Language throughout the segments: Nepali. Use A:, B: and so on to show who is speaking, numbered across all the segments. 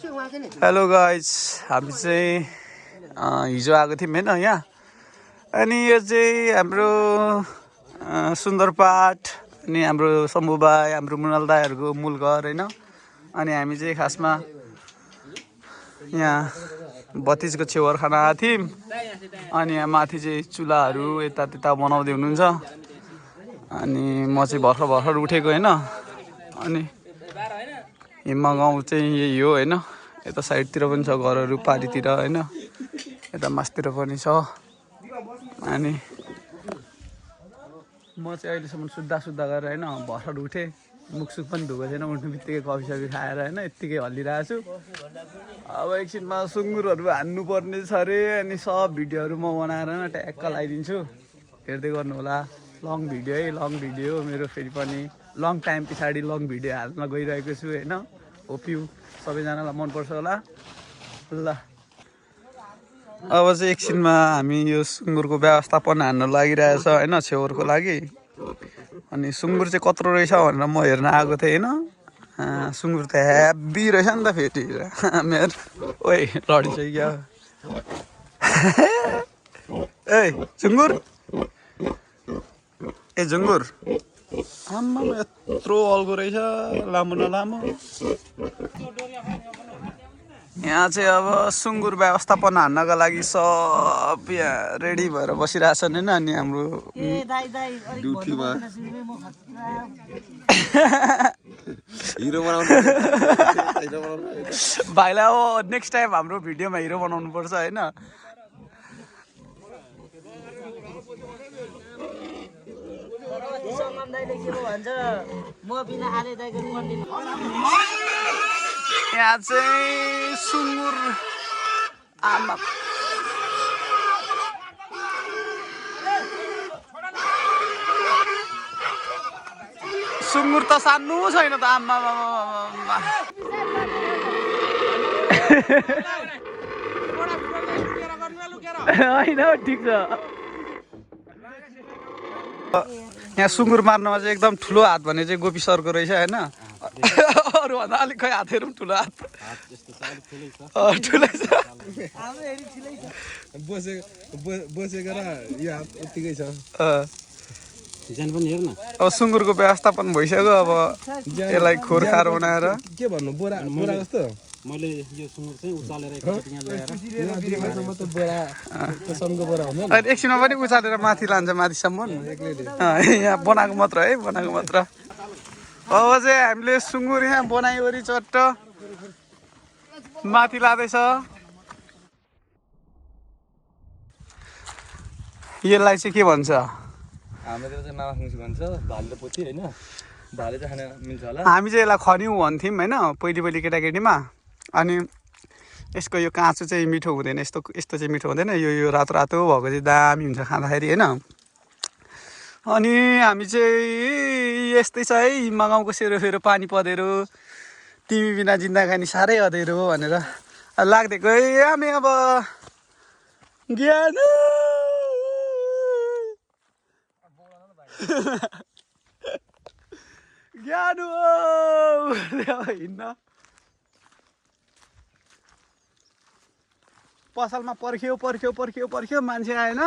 A: हेलो गाइज, हामी चाहिँ हिजो आएको थियौँ होइन यहाँ। अनि यो चाहिँ हाम्रो सुन्दरपाट अनि हाम्रो शम्भु भाइ, हाम्रो मुनाल दाइहरूको मूल घर होइन। अनि हामी चाहिँ खासमा यहाँ बत्तिसको छेउर खाना आएको थियौँ। अनि यहाँ माथि चाहिँ चुल्हाहरू यतात्यता बनाउँदै हुनुहुन्छ। अनि म चाहिँ भर्खर उठेको होइन। अनि हिम्मा गाउँ चाहिँ यही हो होइन। यता साइडतिर पनि छ घरहरू, पारीतिर होइन, यता मासतिर पनि छ। अनि म चाहिँ अहिलेसम्म सुत्दा गरेर होइन भर्खर उठेँ। मुखसुख पनि धुएको छैन, उठ्नु बित्तिकै कफी सफी खाएर होइन यत्तिकै हल्लिरहेको छु। अब एकछिनमा सुँगुरहरू हान्नु पर्ने छ अरे। अनि सब भिडियोहरू म बनाएर ट्याक्क लगाइदिन्छु, हेर्दै गर्नु होला। लङ भिडियो मेरो फेरि पनि लङ टाइम पछाडि लङ भिडियो हाल्न गइरहेको छु होइन। होप यु सबैजनालाई मनपर्छ होला। ल अब चाहिँ एकछिनमा हामी यो सुँगुरको व्यवस्थापन हान्न लागिरहेछ होइन, छेउरको लागि। अनि सुँगुर चाहिँ कत्रो रहेछ भनेर म हेर्न आएको थिएँ होइन। सुँगुर त हेभी रहेछ नि त फेरि मेरो। ओइ लडिसक्यो ए सुँगुर, ए जुङ्गुर आम्मा यत्रो अल्गो रहेछ, लामो नलामो। यहाँ चाहिँ अब सुँगुर व्यवस्थापन हान्नका लागि सब यहाँ रेडी भएर बसिरहेछन् होइन। अनि हाम्रो ड्युटीमा हिरो बनाउनु भाइलाई अब नेक्स्ट टाइम हाम्रो भिडियोमा हिरो बनाउनु पर्छ होइन। यहाँ चाहिँ सुँगुर आमा सुँगुर त सानो छैन त आमा होइन ठिक छ। यहाँ सुँगुर मार्नमा चाहिँ एकदम ठुलो हात भने चाहिँ गोपी सरको रहेछ होइन। अरूभन्दा अलिक खै हातहरू पनि ठुलो हात ठुलै छ। बसेको र यो हात यत्तिकै छ। अब सुँगुरको व्यवस्थापन भइसक्यो। अब यसलाई खोरखार बनाएर के भन्नु, बोरा जस्तो मैले यो सुँगुर चाहिँ उचालेर एकछिनमा पनि उचालेर माथि लान्छ, माथिसम्म यहाँ बनाएको मात्र है, बनाएको मात्र। अब चाहिँ हामीले सुँगुर यहाँ बनाइवरी चट्ट माथि लाँदैछ। यसलाई चाहिँ के भन्छ
B: हाम्रो चाहिँ मामाखुसी भन्छ, भाले पोथी होइन। भाले चाहिँ खान मिल्छ होला।
A: हामी चाहिँ यसलाई खन्यौँ भन्थ्यौँ होइन पहिले केटाकेटीमा। अनि यसको यो काँचो चाहिँ मिठो हुँदैन, यस्तो चाहिँ मिठो हुँदैन। यो रातो भएको चाहिँ दामी हुन्छ खाँदाखेरि होइन। अनि हामी चाहिँ यस्तै छ है, हिम्मा गाउँको सेरोफेरो पानी पँधेरो, तिमी बिना जिन्दगानी साह्रै अँधेरो भनेर लाग्दिएको है। हामी अब ज्ञान ज्ञानु हिँड्न पसलमा पर्ख्यो मान्छे आएन।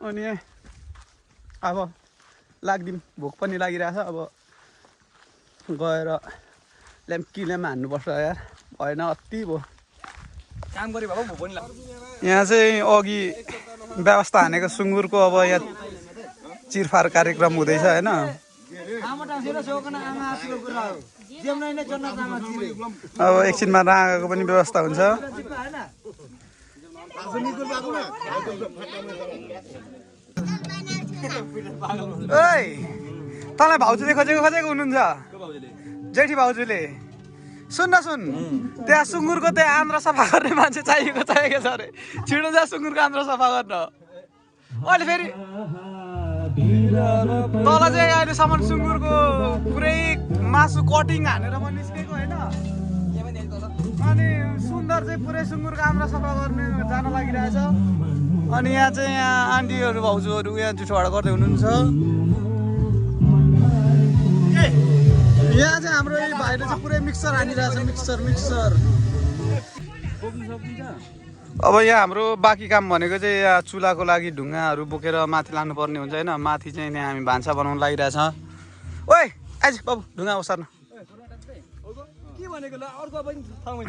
A: अनि अब लाग्दिउँ, भोक पनि लागिरहेछ। अब गएर ल्याम्प हान्नुपर्छ यार, भएन अति भयो
B: काम गरे बाबा भोक पनि लाग्छ।
A: यहाँ चाहिँ अघि व्यवस्था हानेको सुँगुरको अब यहाँ चिरफार कार्यक्रम हुँदैछ होइन। अब एकछिनमा राँगाको पनि व्यवस्था हुन्छ। ओइ तँलाई भाउजूले खोजेको हुनुहुन्छ, जेठी भाउजूले। सुन त्यहाँ सुँगुरको त्यहाँ आन्द्रा सफा गर्ने मान्छे चाहिएको छ अरे। छिटो जा सुँगुरको आन्द्रा सफा गर्न। अहिले फेरि तल चाहिँ अहिलेसम्म सुँगुरको पुरै मासु कटिङ हानेर म निस्केको होइन। अनि सुन्दर चाहिँ पुरै सुँगुरको आन्द्रा सफा गर्ने जान लागिरहेछ। अनि यहाँ चाहिँ आन्टीहरू भाउजूहरू यहाँ जुठोबाट गर्दै हुनुहुन्छ। यहाँ चाहिँ हाम्रो यही भाइले चाहिँ पुरै मिक्सर हानिरहेछ मिक्सर अब यहाँ हाम्रो बाँकी काम भनेको चाहिँ यहाँ चुलाको लागि ढुङ्गाहरू बोकेर माथि लानुपर्ने हुन्छ होइन माथि चाहिँ यहाँ हामी भान्सा बनाउनु लागिरहेछ ओइ आइज बाबु ढुङ्गा ओसार्न
B: के भनेको ल अर्को पनि ठाउँमा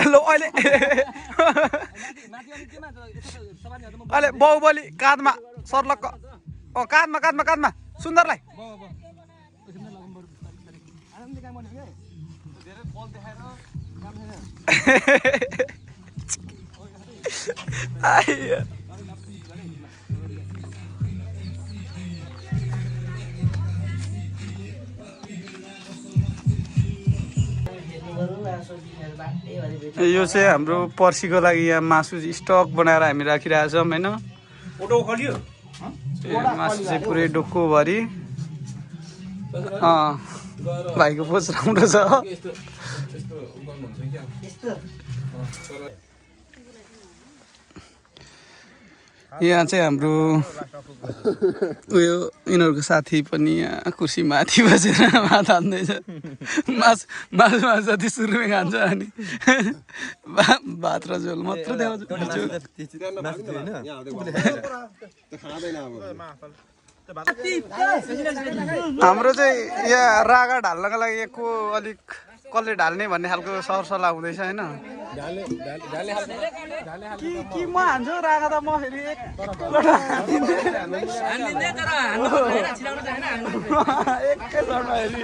A: ल अहिले अहिले बाहुबली काँधमा सर्लक्क काँधमा सुन्दरलाई यो चाहिँ हाम्रो पर्सीको लागि यहाँ मासु स्टक बनाएर हामी राखिरहेछौँ होइन मासु चाहिँ पुरै डोकोभरि भाइको पोज राम्रो छ यहाँ चाहिँ हाम्रो उयो यिनीहरूको साथी पनि यहाँ कुर्सी माथि बसेर भात हान्दैछ मासुमा जति सुरुमै खान्छ अनि भात र झोल मात्र देखाउँछ हाम्रो चाहिँ यहाँ रागा ढाल्नको लागि को अलिक कसले ढाल्ने भन्ने खालको सरसल्लाह हुँदैछ होइन कि म हान्छु रागा त म फेरि एकैचोटमा फेरि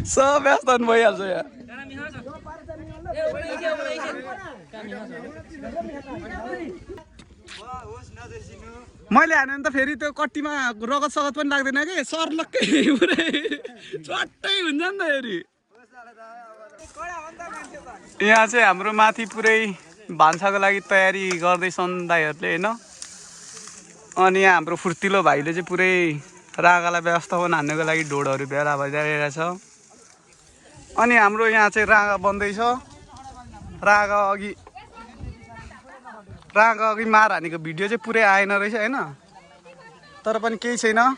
A: सब व्यस्त भइहाल्छ यहाँ मैले हाने भने त फेरि त्यो कट्टीमा रगत सगत पनि लाग्दैन कि सर्लक्कै पुरै चट्टै हुन्छ नि त फेरि यहाँ चाहिँ हाम्रो माथि पुरै भान्साको लागि तयारी गर्दैछन् दाइहरूले होइन अनि यहाँ हाम्रो फुर्तिलो भाइले चाहिँ पुरै रागालाई व्यवस्थापन हान्नुको लागि ढोडहरू भेला भइरहेको छ अनि हाम्रो यहाँ चाहिँ रागा बन्दैछ रागा अघि मार हानेको भिडियो चाहिँ पुरै आएन रहेछ होइन तर पनि केही छैन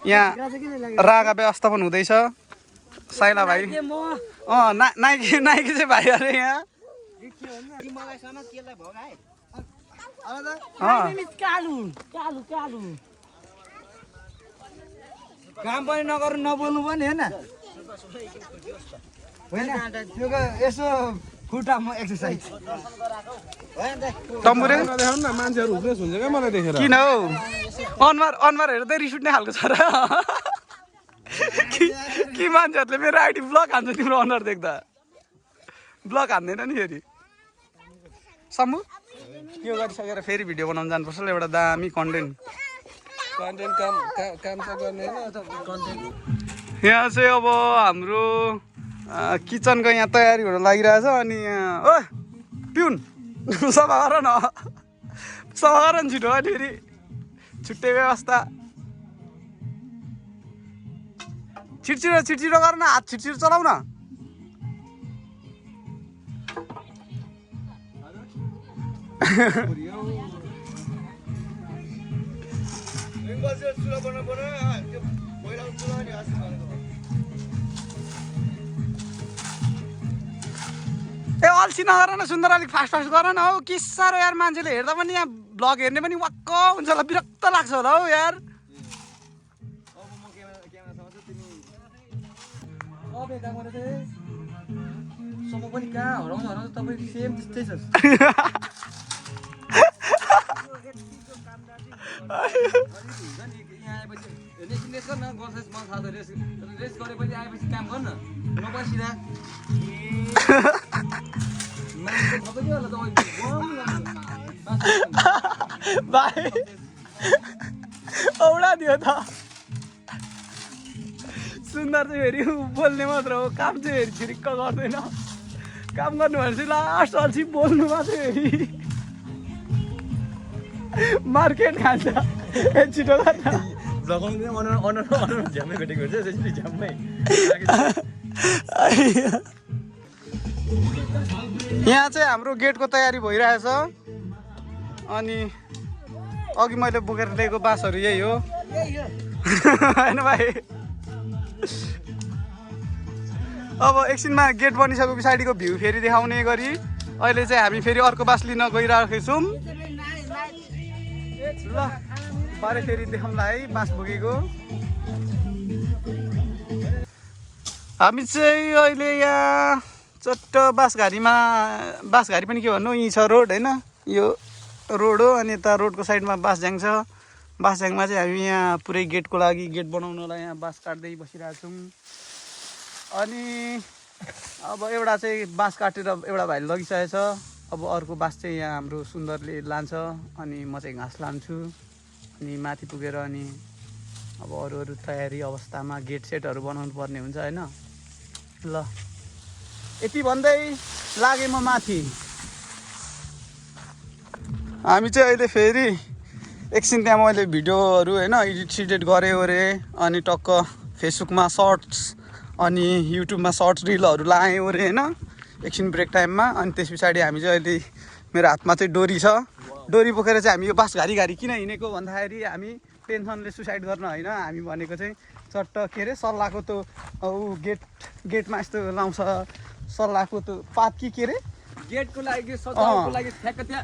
A: यहाँ रागा व्यवस्थापन हुँदैछ साइला भाइ नाइकी चाहिँ भाइ अरे यहाँ
C: काम पनि नगर्नु नबोल्नु पनि होइन त्यो यसो खुट्टामा एक्सर्साइज
A: टम्बुरे
B: मान्छेहरू हुँदैछ हुन्छ क्या मलाई देखेर
A: किन हौ अनुहार हेर्दा रिस उठ्ने खालको छ र कि मान्छेहरूले मेरो आइडी ब्लक हान्छ तिम्रो अनुहार देख्दा ब्लक हान्दैन नि फेरि सम्मु त्यो गरिसकेर फेरि भिडियो बनाउनु जानुपर्छ ल एउटा दामी कन्टेन्ट
B: काम त गर्ने
A: यहाँ चाहिँ अब हाम्रो किचनको यहाँ तयारी हुन लागिरहेछ अनि ओ पिउन सफा गर न छिटो अनि फेरि छुट्टै व्यवस्था छिटछिटो गर न हात छिटछिटो चलाउ न ए अल्छी नगर न सुन्दर अलिक फास्ट गर न हौ के साह्रो यार मान्छेले हेर्दा पनि यहाँ ब्लग हेर्ने पनि वाक्क हुन्छ होला विरक्त लाग्छ होला हौ यार
C: पनि कहाँ हराउँछ तपाईँ सेम त्यस्तै छ
A: भाइ औडा दियो त सुन्दर चाहिँ फेरि बोल्ने मात्र हो काम चाहिँ फेरि छिरिक्क गर्दैन काम गर्नु भनेपछि लास्ट अल्छी बोल्नु मात्रै फेरि मार्केट खान्छ ए छिटो गर्छ यहाँ चाहिँ हाम्रो गेटको तयारी भइरहेछ अनि अघि मैले बोकेर ल्याएको बाँसहरू यही हो होइन भाइ। अब एकछिनमा गेट बनिसके पछाडिको भ्यू फेरि देखाउने गरी अहिले चाहिँ हामी फेरि अर्को बाँस लिन गइरहेको छौँ। ल पारे फेरि देखाउँला है बाँस बोकेको। हामी चाहिँ अहिले यहाँ चट्ट बाँसघारी पनि के भन्नु, यहीँ छ रोड होइन, यो रोड हो अनि यता रोडको साइडमा बाँसझ्याङ छ। बाँसझ्याङमा चाहिँ हामी यहाँ पुरै गेटको लागि गेट बनाउनलाई यहाँ बाँस काट्दै बसिरहेको छौँ। अनि अब एउटा चाहिँ बाँस काटेर एउटा भाइले लगिसकेको छ। अब अर्को बाँस चाहिँ यहाँ हाम्रो सुन्दरले लान्छ अनि म चाहिँ घाँस लान्छु अनि माथि पुगेर अनि अब अरू तयारी अवस्थामा गेट सेटहरू बनाउनु पर्ने हुन्छ होइन। ल यति भन्दै लागेँ म माथि। हामी चाहिँ अहिले फेरि एकछिन त्यहाँ मैले भिडियोहरू होइन एडिट सिडिट गरेँ अनि टक्क फेसबुकमा सर्ट्स अनि युट्युबमा सर्ट्स रिलहरू लाएँ होइन एकछिन ब्रेक टाइममा। अनि त्यस पछाडि हामी चाहिँ अहिले मेरो हातमा चाहिँ डोरी छ, डोरी बोकेर चाहिँ हामी यो बाँस घारी किन हिँडेको भन्दाखेरि हामी टेन्सनले सुसाइड गर्न होइन, हामी भनेको चाहिँ चट्ट के अरे सल्लाहको त्यो गेटमा यस्तो लाउँछ सल्लाहको त्यो पात के अरे
C: गेटको लागि सजाउटको लागि ठ्याक्क त्यहाँ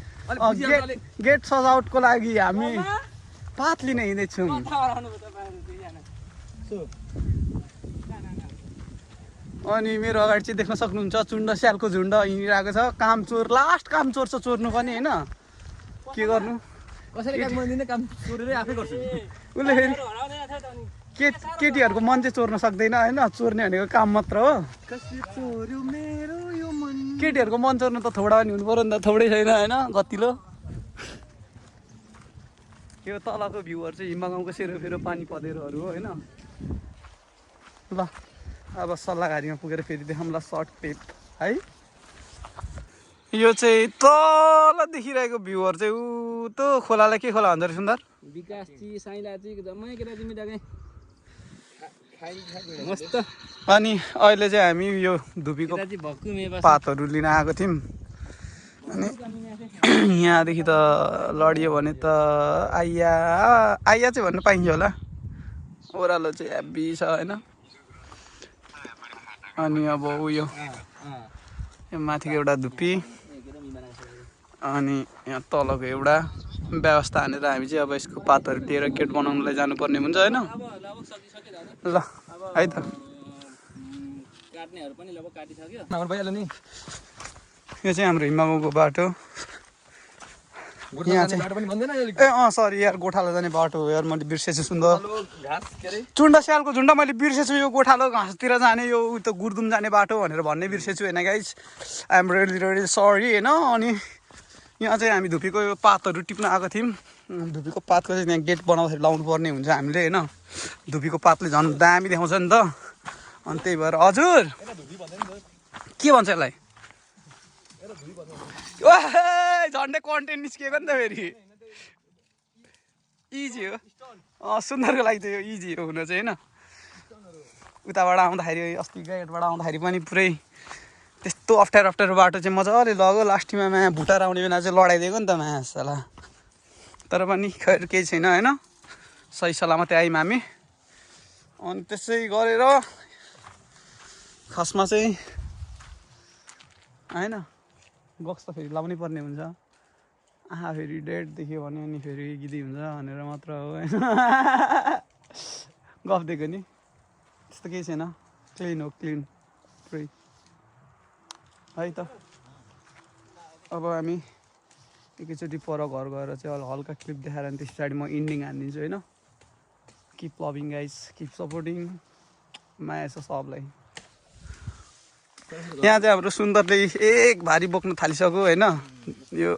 A: गेट सजावटको लागि हामी पात लिन हिँड्दैछौँ। अनि मेरो अगाडि चाहिँ देख्न सक्नुहुन्छ चुन्ड स्यालको झुन्ड हिँडिरहेको छ। कामचोर लास्ट कामचोर छ चोर्नु पनि होइन, के गर्नु
C: कसरी काम चोरेरै आफै गर्छु।
A: उसले फेरि केटीहरूको मन चाहिँ चोर्न सक्दैन होइन, चोर्ने भनेको काम मात्र हो। केटीहरूको मन चोर्नु त थोडा पनि हुनु पऱ्यो नि त, थोरै छैन होइन गतिलो। यो तलको भ्यूहरू चाहिँ हिम्मा गाउँको सेरोफेरो पानी पँधेरोहरू हो होइन। ल अब सल्लाहघारीमा पुगेर फेरि देखाउँला सर्ट पेप है। यो चाहिँ तल देखिरहेको भ्यूहरू चाहिँ ऊ त्यो खोलालाई के खोला भन्छ अरे सुन्दर?
C: विकासजी साइलाजी जम्मै केटाजी मिटाके मस्त।
A: अनि अहिले चाहिँ हामी यो धुपीको पातहरू लिन आएको थियौँ अनि यहाँदेखि त लडियो भने त आइया चाहिँ भन्नु पाइन्छ होला। ओह्रालो चाहिँ हेभी छ होइन। अनि अब उयो यो माथिको एउटा धुपी अनि यहाँ तलको एउटा व्यवस्था हानेर हामी चाहिँ अब यसको पातहरू लिएर गेट बनाउनुलाई जानुपर्ने हुन्छ होइन। ल है त यो चाहिँ हाम्रो हिमालको बाटो। यहाँ चाहिँ सरी यार गोठालो जाने बाटो हो यार, मैले बिर्सेछु सुन्दर। चुन्ड स्यालको झुन्ड मैले बिर्सेछु, यो गोठालो घाँसतिर जाने यो त गुर्दुम जाने बाटो भनेर भन्ने बिर्सेछु होइन गाइज, आइएम रियली सरी होइन। अनि यहाँ चाहिँ हामी धुपीको यो पातहरू टिप्न आएको थियौँ। धुपीको पातको चाहिँ यहाँ गेट बनाउँदाखेरि लाउनु पर्ने हुन्छ हामीले होइन। धुपीको पातले झन् दामी देखाउँछ नि त, अनि त्यही भएर हजुर के भन्छ यसलाई झन्डै कन्टेन्ट निस्किएको नि त फेरि। इजी हो सुन्दरको लागि चाहिँ यो इजी हो हुन चाहिँ होइन। उताबाट आउँदाखेरि अस्ति गेटबाट आउँदाखेरि पनि पुरै त्यस्तो अप्ठ्यारो बाटो चाहिँ मजाले लग्यो। लास्टमा माया भुटार आउने बेला चाहिँ लडाइदिएको नि त माया साला, तर पनि खैर केही छैन होइन, सही सलामत आयौँ हामी। अनि त्यसै गरेर खासमा चाहिँ होइन गक्स त फेरि लाउनै पर्ने हुन्छ। फेरि डेट देख्यो भने अनि फेरि गिदी हुन्छ भनेर मात्र हो होइन। गफ दिएको नि त्यस्तो केही छैन, क्लिन हो क्लिन पुरै है त। अब हामी एकैचोटि पर घर गएर चाहिँ हल्का क्लिप देखाएर अनि त्यस पछाडि म इन्डिङ हानिदिन्छु होइन। Keep loving guys, keep supporting, माया छ सबलाई। यहाँ चाहिँ हाम्रो सुन्दरले एक भारी बोक्न थालिसक्यो होइन। यो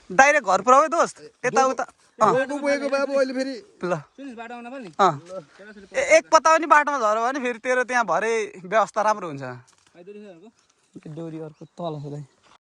A: डाइरेक्ट घर पुऱ्याउ है दोस्त, यताउता ल एक पत्ता पनि बाटोमा झऱ्यो भने फेरि तेरो त्यहाँ भरे व्यवस्था राम्रो हुन्छ। डोरी अर्को तल छ